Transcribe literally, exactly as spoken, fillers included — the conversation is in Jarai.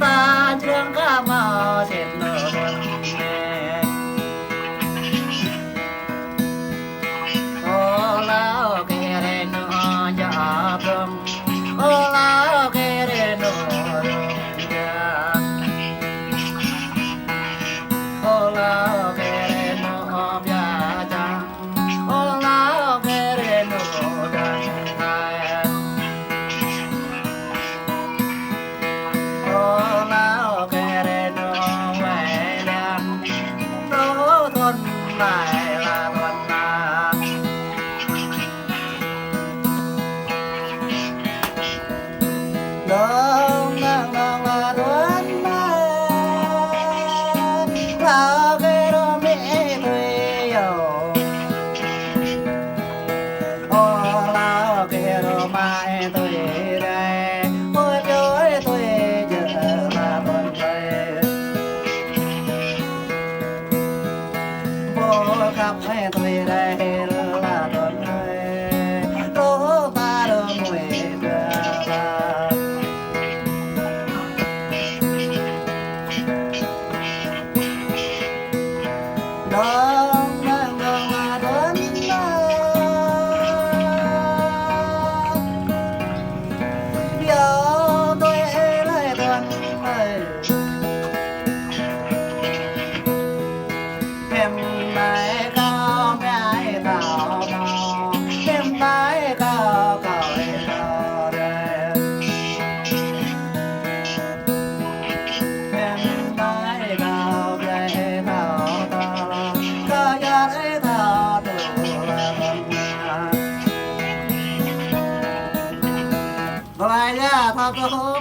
Ta jrăng kơ mă sĭt nơ. Ơ la kơ rê nô ja prong. Ơ la kơ rê nô ja. Ơ la kơ rê nô bia ja. Ơ la kơ rê nô ja. Ơ la kơ rê nô wai đăng. Nô thôn lai la thôn na. Dong nang nang la thôn na. La kơ rô mê tui yo. Ơ la kơ rô mai tui rai, ơ čoi tui jơ la tuan rai. Pô khăp mai tui rai la tuan rai, rô ta rô mui bia la. Dong nang dong la tuan na. Yua tui lai tuan na. Pem nai kâo pem nai thâo mơ̆. Pem nai kâo kâo thâo rai. Glai ya thâo kơ